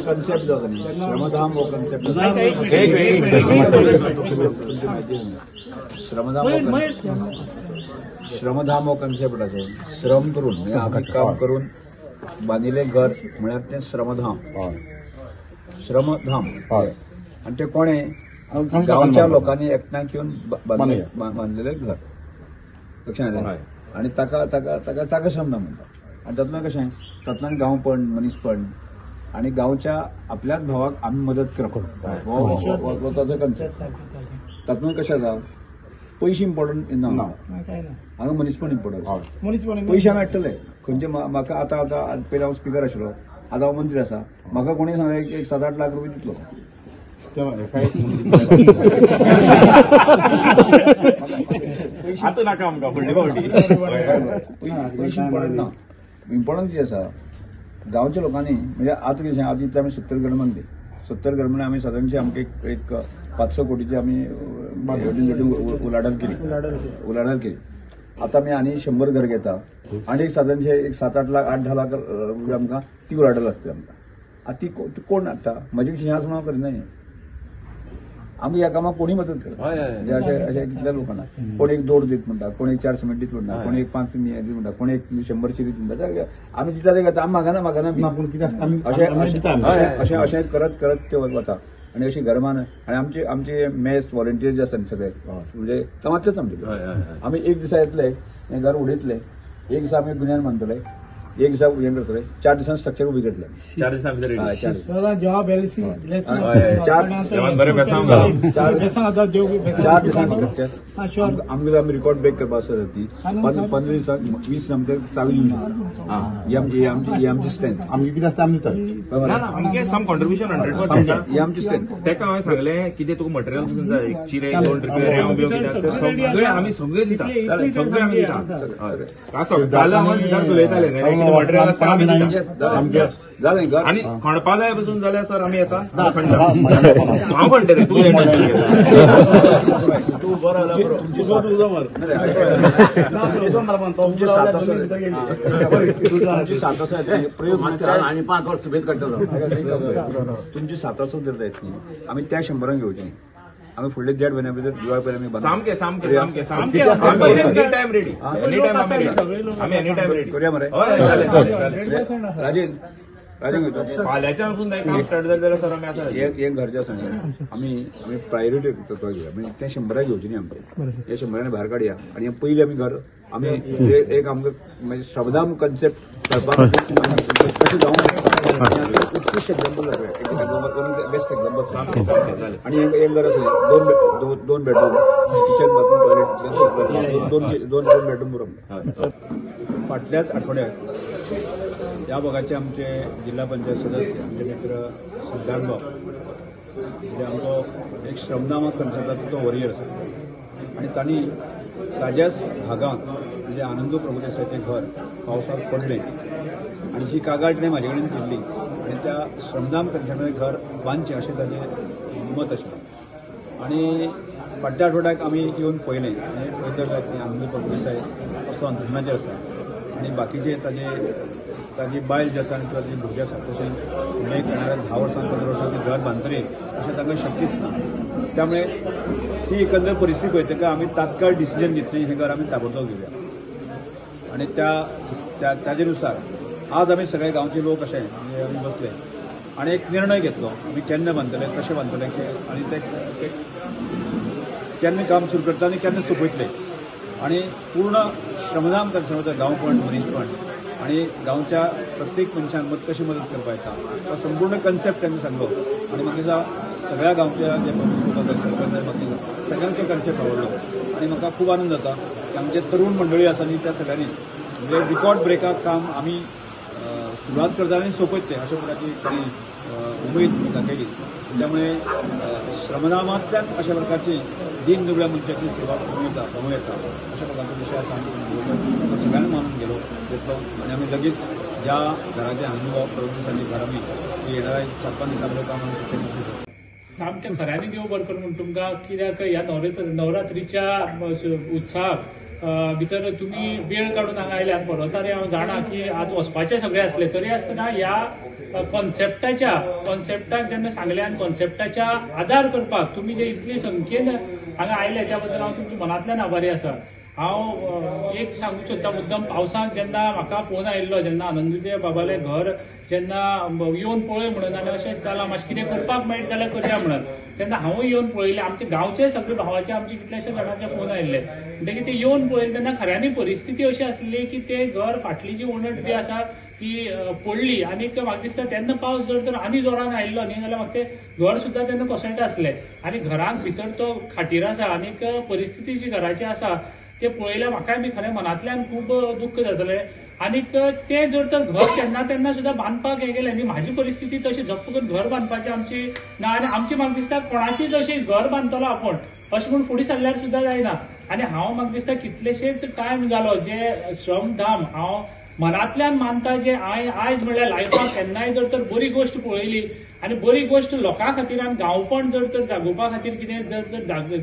Concept जो आसा न्ही श्रमधाम हो कन्सेप्ट, श्रमधाम श्रमधाम हो कन्सेप्ट आसा. श्रम करून म्हणजे आमी काम करून बांदिल्लें घर म्हळ्यार तें श्रमधाम. श्रमधाम आनी तें कोणें गांवच्या लोकांनी एकठांय येवन बांदलेलें घर, लक्षात आयलें. आनी ताका ताका ताका ताका श्रमधाम म्हणटा. आनी तातूंतल्यान कशें तातूंतल्यान गांवपण मनीसपण आनी गांवच्या आपल्याच भावाक आमी मदत करप हो ताचो कन्सेप्ट. तातूंत कशें आसा पयशे इम्पॉर्टंट ना, हांगा मनीसपण इम्पॉर्टंट. पयशे मेळटले खंयचे. म्हाका आतां आतां पयलीं हांव स्पिकर आशिल्लो, आतां हांव मंत्री आसा, म्हाका कोणी सांगलें एक 7-8 लाख रुपये दितलो. आतां नाका आमकां फुडले फावटी. पयशे इम्पॉर्टंट ना, इम्पॉर्टंट कितें आसा गांवच्या लोकांनी म्हणजे आतां कितें आतां इतले आमी 70 घरां बांदली. 70 घर म्हणल्यार आमी सादारणशे आमकां एक 500 कोटीची आमी उलाढाल केली, उलाढाल केली. आतां आमी आनी 100 घर घेता आनी एक सादारणशे एक 7-8 लाख 8-10 लाख रुपया आमकां ती उलाढाल लागतली आमकां. आतां ती कोण हाडटा म्हजे खिशान आसा म्हणून हांव करिना. आमी ह्या कामाक कोणी मदत करता म्हणजे अशें अशें कितल्या लोकांना कोण एक दोड दीत म्हणटा, कोण एक 4 सिमेंट दीत म्हणटा, कोण एक 5 दीत म्हणटा, कोण एक 100 चिरी दीत म्हणटा. आमी दिता ते घेता, आमी मागना मागना अशें अशें अशें करत करत ते वता. आनी अशी घरमान आनी आमचे आमचे मेस व्हॉलंटियर जे आसा सगळे म्हणजे गांवांतलेच आमचे. आमी एक दिसा येतले हें घर उडयतले, एक दिसा आमी गुन्यांव मानतले, एक दिसा हें करतले, 4 दिसांनी स्ट्रक्चर उबी करतले. 4 दिसां भितर 4 दिसांनी स्ट्रक्चर आमकां आमी रिकॉर्ड ब्रेक करपा आसा ती 15 दिसां 20 आमकां चावी दिवंक शकता. ही आमची स्ट्रेंथ. आमगे कितें आसता आमी दितात, सम कॉन्ट्रिब्युशन 100%. ही आमची स्ट्रेंथ. तेका हांवें सांगलें कितें तुका मटेरियल जाय, चिरे 2 ट्रिपे सगळे आमी सगळे दिता, सगळे आमी दिता. काल हांव सिद्धार्थ उलयताले जालें. आनी खणपा जाय पसून जाल्यार सर आमी येता हांव खणटलें, तूं तुमची 7 आसा प्रयोग आनी 5 वर्स सुबेद काडटलो. तुमची 7 आसा जर जायत न्ही आमी त्या 100 घेवची. आमी फुडले 1.5 म्हयन्या भितर दिवाळी पयलीं आमी सामकें सामकें सामकें सामकें any time ready, any time आमी एनी टायम रेडी करूया मरे. राजेन राजेन फाल्यांच्यान वचून काम स्टार्ट जालें जाल्यार सर आमी आसा. हें घर जें आसा न्ही आमी आमी प्रायोरिटी तत्वां घेवया, म्हणजे तें 100 घेवचें न्ही आमचें, हें 100 भायर काडया आनी पयलीं आमी घर आमी एक आमकां म्हणजे श्रमधाम कन्सेप्ट करपाक कशें जावंक शकता उत्कृश्ट एग्जाम्पल दाखया, बेस्ट एग्जाम्पल. आनी एक घर आसा 2 bedroom, kitchen bathroom toilet, 2 bedroom पुरो. फाटल्याच आठवड्यात ह्या भागाचे आमचे जिल्हा पंचायत सदस्य आमचे मित्र सिद्धार्थ बाब म्हणजे आमचो एक श्रमधाम कन्सेप्टाचो तो वरियर आसा आनी तांणी ताज्याच भागांत म्हणजे आनंदू प्रभुदेसायाचें घर पावसाक पडलें आनी ही कागाळ तिणें म्हाजे कडेन केल्ली आनी त्या श्रमधाम कन्सेप्टाचें घर बांदचें अशें ताजें मत आशिल्लें. आनी फाटल्या आठवड्याक आमी येवन पळयलें आनी पळयत जाल्यार आनंदू प्रभुदेसाय कसलो अंथरुणाचेर आसा आनी बाकीचे ताजे ताजी बायल जी आसा आनी ताजी भुरगीं आसा तशें फुडले येणाऱ्या 10 वर्सां 15 वर्सां ती घर बांदतली अशें तांकां शक्यच ना. त्यामुळे ती एकंदर परिस्थिती पळयतकच आमी तात्काळ डिसिजन घेतली हें घर आमी ताबडतोब घेवया. आनी त्या ताजे नुसार आज आमी सगळे गांवचे लोक अशे म्हणजे आमी बसले आनी एक निर्णय घेतलो आमी केन्ना बांदतले, कशें बांदतले आनी ते केन्ना काम सुरू करता आनी केन्ना सोंपयतले. आनी पूर्ण श्रमधाम कन्सेप्टाचो गांवपण मनीसपण आनी गांवच्या प्रत्येक मनशान मत कशी मदत करपाक येता तो संपूर्ण कन्सेप्ट त्यांनी सांगलो. आनी म्हाका दिसता सगळ्या गांवच्या जे प्रमुख लोक आसा सरपंच म्हाका सगळ्यांक तो कन्सेप्ट आवडलो आनी म्हाका खूब आनंद जाता की आमचे तरुण मंडळी आसा न्ही त्या सगळ्यांनी म्हणजे रिकॉर्ड ब्रेकाक काम आमी सुरवात करता आनी सोंपयत ते अशा प्रकारची तांणी उमेद दाखयली. त्यामुळे श्रमदानांतल्यान अशा प्रकारची दीन दुबळ्या मनशाची सेवा करूं येता कमोवं येता अशा प्रकारचो विशय आसा आमी सगळ्यांनी मानून गेलो घेतलो आनी आमी लगेच ज्या घराचे अनुभव प्रभुदेसांनी घर आमी येणाऱ्या 4-5 दिसां भितर काम आमी सुरू करतले. सामकें खऱ्यांनी देव बरें करूं म्हूण तुमकां, कित्याक ह्या नवरात्रीच्या उत्साहाक भितर तुमी वेळ काडून हांगा आयले आनी पर्वतार हांव जाणा की आज वचपाचे सगळे आसले तरी आसतना ह्या कॉन्सेप्टाक जेन्ना सांगले आनी कॉन्सेप्टाच्या आदार करपाक तुमी जे इतली संख्येन हांगा आयले त्या बद्दल हांव तुमच्या मनांतल्यान आभारी आसा. हांव एक सांगूंक सोदता मुद्दम पावसाक जेन्ना म्हाका फोन आयिल्लो जेन्ना आनंदुदय बाबालें घर जेन्ना येवन पळय म्हणून आनी अशेंच जालां मातशें कितें करपाक मेळटा जाल्यार करया म्हणून तेन्ना हांवूय येवन पळयलें. आमच्या गांवचे सगळे भावाचे आमचे कितलेशे जाणांचे फोन आयिल्ले म्हणटकीर ते येवन पळयले तेन्ना खऱ्यांनी परिस्थिती अशी आसली की ते घर फाटली जी वणट बी आसा ती पडली आनीक म्हाका दिसता तेन्ना पावस जर तर आनी जोरान आयिल्लो न्ही जाल्यार म्हाका तें घर सुद्दां तेन्ना कोसळटा आसलें आनी घरांत भितर तो खाटीर आसा आनीक परिस्थिती जी घराची आसा ते पळयल्यार म्हाकाय बी खरें मनांतल्यान खूब दुख्ख जातलें. आनीक तें जर तर घर केन्ना तेन्ना सुद्दां बांदपाक हें गेलें न्ही म्हाजी परिस्थिती तशी झप्प करून घर बांदपाची आमची ना आनी आमची म्हाका दिसता कोणाची जशी घर बांदतलो आपूण अशें म्हूण फुडें सरल्यार सुद्दां जायना. आनी हांव म्हाका दिसता कितलेशेच टायम जालो जे श्रमधाम हांव मनांतल्यान मानता जे हांवें आयज म्हणल्यार लायफाक केन्नाय जर तर बरी गोश्ट पळयली आनी बरी गोश्ट लोकां खातीर आनी गांवपण जर तर जागोवपा खातीर कितें जर तर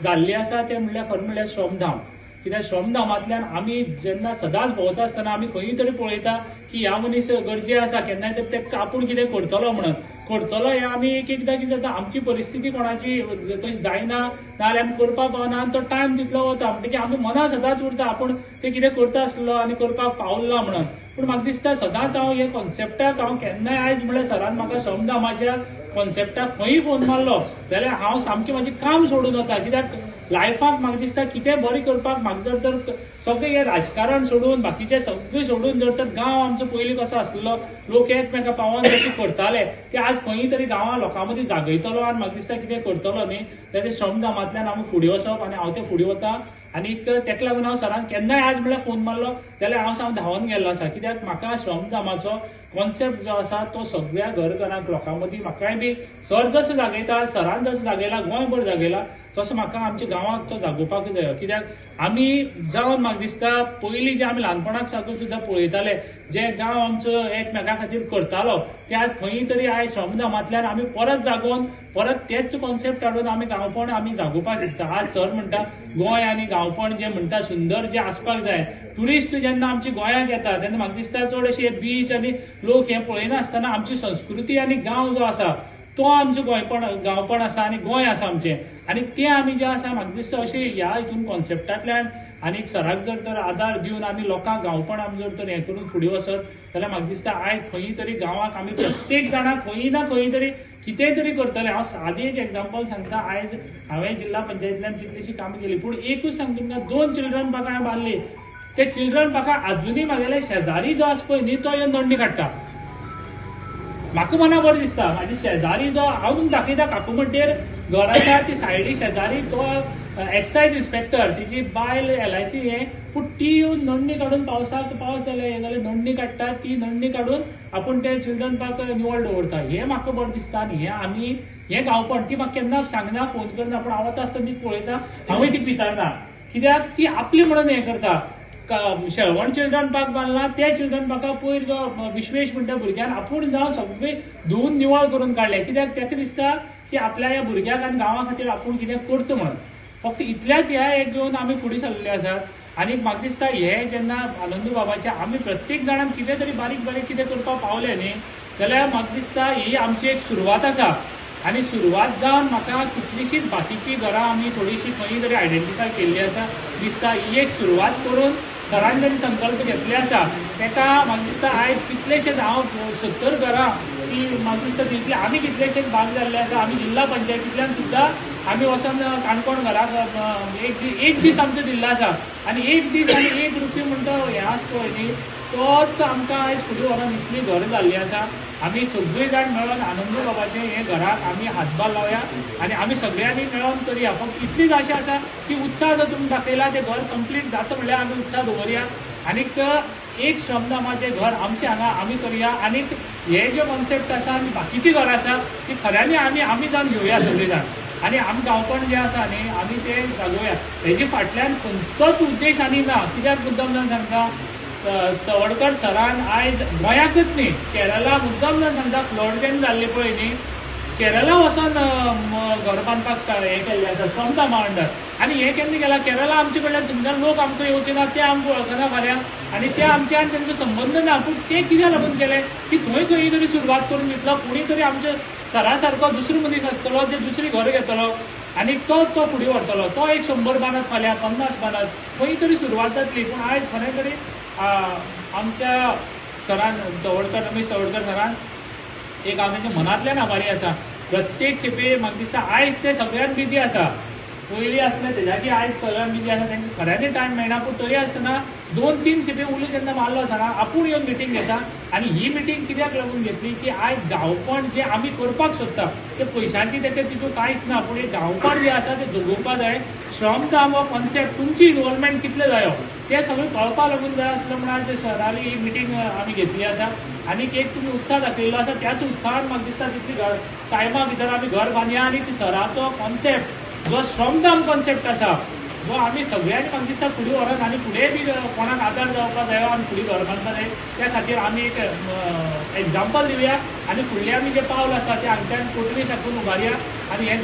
जाल्ली आसा तें म्हणल्यार खरें म्हणल्यार श्रमधाम. कित्याक श्रमधामांतल्यान आमी जेन्ना सदांच भोंवता आसतना आमी खंय तरी पळयता की ह्या मनीस गरजे आसा केन्नाय तर ते आपूण कितें करतलो म्हणून करतलो हें आमी एक एकदां कितें जाता आमची परिस्थिती कोणाची तशी जायना नाजाल्यार आमी करपाक पावना आनी तो टायम तितलो वता म्हणटकीर आमी मनां सदांच उरता आपूण तें कितें करता आसलो आनी करपाक पावला म्हणून. पूण म्हाका दिसता सदांच हांव हे कॉन्सेप्टाक हांव केन्नाय आयज म्हणल्यार सरान म्हाका श्रमधामाच्या कॉन्सेप्टाक खंय फोन मारलो जाल्यार हांव सामकें म्हाजें काम सोडून वता. कित्याक लायफाक म्हाका दिसता कितें बरें करपाक म्हाका जर तर सगळें हें राजकारण सोडून बाकीचें सगळें सोडून जर तर गांव आमचो पयलीं कसो आसलो लोक एकमेका पावोन कशें करताले ते आज खंय तरी गांवां लोकां मदीं जागयतलो आनी म्हाका दिसता कितें करतलो न्ही जाल्यार श्रमधामांतल्यान आमी फुडें वचप आनी हांव ते फुडें वता. आनीक तेका लागून हांव सरान केन्नाय आज म्हणल्यार फोन मारलो जाल्यार हांव सामको धांवन गेल्लो आसा. कित्याक म्हाका श्रमधामाचो कॉन्सेप्ट जो आसा तो सगळ्या घर घरांक लोकां मदीं म्हाकाय बी सर जसो जागयता सरान जसो जागयला गोंयभर जागयला तसो म्हाका आमच्या गांवाक तो जागोवपाक जायो. कित्याक आमी जावन म्हाका दिसता पयलीं जे आमी ल्हानपणाक साकून सुद्दां पळयताले जे गांव आमचो एकमेका खातीर करतालो ते आज खंय तरी आयज श्रमधामांतल्यान आमी परत जागोवन परत तेच कॉन्सेप्ट हाडून आमी गांवपण आमी जागोवपाक शकता. आज सर म्हणटा गोंय आनी गांवपण जे म्हणटा सुंदर जे आसपाक जाय ट्युरिस्ट जेन्ना आमच्या गोंयांत येता तेन्ना म्हाका दिसता चड अशे बीच आनी लोक हें पळयनासतना आमची संस्कृती आनी गांव जो आसा तो आमचो गोंयपण गांवपण आसा आनी गोंय आसा आमचें आनी तें आमी जें आसा म्हाका दिसता अशें ह्या हितून कॉन्सेप्टांतल्यान आनी सराक जर तर आदार दिवन आनी लोकांक गांवपण आमी जर तर हें करून फुडें वचत जाल्यार म्हाका दिसता आयज खंय तरी गांवाक आमी प्रत्येक जाणाक खंय ना खंय तरी कितें तरी करतले. हांव सादी एक एग्जाम्पल सांगता. आयज हांवें जिल्हा पंचायतींतल्यान कितलीशीं कामां केली पूण एकूच सांगता तुमकां 2 चिल्ड्रन पार्क हांवें बांदली ते चिल्ड्रन पार्का आजुनूय म्हागेले शेजारी जो आसा पळय न्ही तो येवन नडणी काडटा. म्हाका मना बरें दिसता म्हाजे शेजारी जो हांव तुमकां दाखयता काकुमड्डेर घर आसा ती सायडी शेजारी तो एक्सायज इन्स्पेक्टर तिची बायल LIC हें पूण ती येवन नडणी काडून पावसाक पावस जाले हें जालें नडणी काडटा ती नडणी काडून आपूण ते चिल्ड्रन पार्क निवळ दवरता. हें म्हाका बरें दिसता आनी हें आमी हें गांवपण ती म्हाका केन्ना सांगना फोन करना पूण हांव वता आसतना ती पळयता हांवूय ती विचारना कित्याक ती आपली म्हणून हें करता. शेळवण चिल्ड्रन पार्क बांदला त्या चिल्ड्रन पार्का पयर जो विश्वेश म्हणटा भुरग्यान आपूण जावन सगळें धुवून निवळ करून काडलें. कित्याक ताका दिसता की आपल्या ह्या भुरग्याक आनी गांवा खातीर आपूण कितें करचो म्हणून. फक्त इतल्याच ह्या एक घेवन आमी फुडें सरलेले आसात. आनी म्हाका दिसता हे जेन्ना आनंदू बाबाचे आमी प्रत्येक जाणान कितें तरी बारीक बारीक कितें करपाक पावले न्ही जाल्यार म्हाका दिसता ही आमची एक सुरवात आसा. आनी सुरवात जावन म्हाका कितलीशीच बाकीची घरां आमी थोडीशी खंय तरी आयडेंटिफाय केल्ली आसा दिसता. ही एक सुरवात करून सरान जेन्ना संकल्प घेतले आसा तेका म्हाका दिसता आयज कितलेशेच हांव 70 घरां ती म्हाका दिसता तितली आमी कितलेशेच भाग जाल्ले आसा. आमी जिल्हा पंचायतींतल्यान सुद्दां आमी वचोन काणकोण घराक एक दीस आमचो दिल्लो आसा आनी एक दीस आनी 1 रुपया म्हणटा हें आसा पळय न्ही तोच आमकां आयज फुडें व्हरोन इतली घरां जाल्लीं आसा. आमी सगळीं जाण मेळोन आनंदू बाबाचें हें घराक आमी हातभार लावया आनी आमी सगळ्यांनी मेळोन करया. फक्त इतलीच आशा आसा की उत्साह जो तुमी दाखयला तें घर कंप्लीट जाता म्हणल्यार आमी उत्साह दवरया आनीक एक श्रमधामाचें घर आमचें हांगा आमी करया. आनीक हे जे कॉन्सेप्ट आसा आनी बाकीचीं घरां आसा ती खऱ्यांनी आमी आमी जावन घेवया सगळीं जाण आनी आमी गांवपण जें आसा न्ही आमी तें जागोवया. हेजे फाटल्यान खंयचोच उद्देश आनी ना. कित्याक मुद्दम जावन सांगता तवडकर सरान आयज गोंयाकच न्ही केरला मुद्दम जावन सांगता फ्लड जेन्ना जाल्ली पळय न्ही केरला वचोन घर बांदपाक हें केल्लें आसा श्रमधामा अंडर. आनी हें केन्ना केलां, केरला आमचे कडल्यान थंयच्यान लोक आमकां येवचे ना, ते आमकां वळखना फाल्यां आनी ते आमच्या आनी तेंचो संबंद ना. पूण ते कित्याक लागून केले की थंय खंय तरी सुरवात करून दितलो कोणी तरी आमच्या सरा सारको दुसरो मनीस आसतलो जे दुसरी घर घेतलो आनी तो तो फुडें व्हरतलो. तो एक 100 बांदत फाल्यां 50 बांदत, खंय तरी सुरवात जातली. पूण आयज खरें तरी आमच्या सरान तवडकर, रमेश तवडकर सरान एक हांव तेंच्या मनांतल्यान आभारी आसा. प्रत्येक खेपे म्हाका दिसता आयज ते सगळ्यान बिजी आसा, पयलीं आसले तेज्याकी आयज सगळ्यान बिजी आसा, तांकां खऱ्यांनी टायम मेळना. पूण तरी आसतना 2-3 खेपे उलो जेन्ना मारलो आसतना आपूण येवन मिटींग घेता. आनी ही मिटींग कित्याक लागून घेतली की आयज गांवपण जें आमी करपाक सोदता ते पयशांची तेचे तितून कांयच ना, पूण एक गांवपण जें आसा तें जगोवपाक जाय. श्रमधाम हो कॉन्सेप्ट तुमची इनवॉल्वमेंट कितलें जायो तें सगळें कळपाक लागून जाय आसलें म्हणून आज शहराली ही मिटींग आमी घेतली आसा. आनीक एक तुमी उत्साह दाखयल्लो आसा, त्याच उत्साहान म्हाका दिसता तितली टायमा भितर आमी घर बांदया आनी सराचो कॉन्सेप्ट जो श्रमधाम कॉन्सेप्ट आसा जो आमी सगळ्यांनी म्हाका दिसता फुडें व्हरोन आनी फुडें बी कोणाक आदार जावपाक जायो आनी फुडें घर बांदपाक जाय त्या खातीर आमी एक एग्जाम्पल दिवया आनी फुडलें आमी जें पावल आसा तें हांगच्यान कोटरी साकून उबारया आनी हें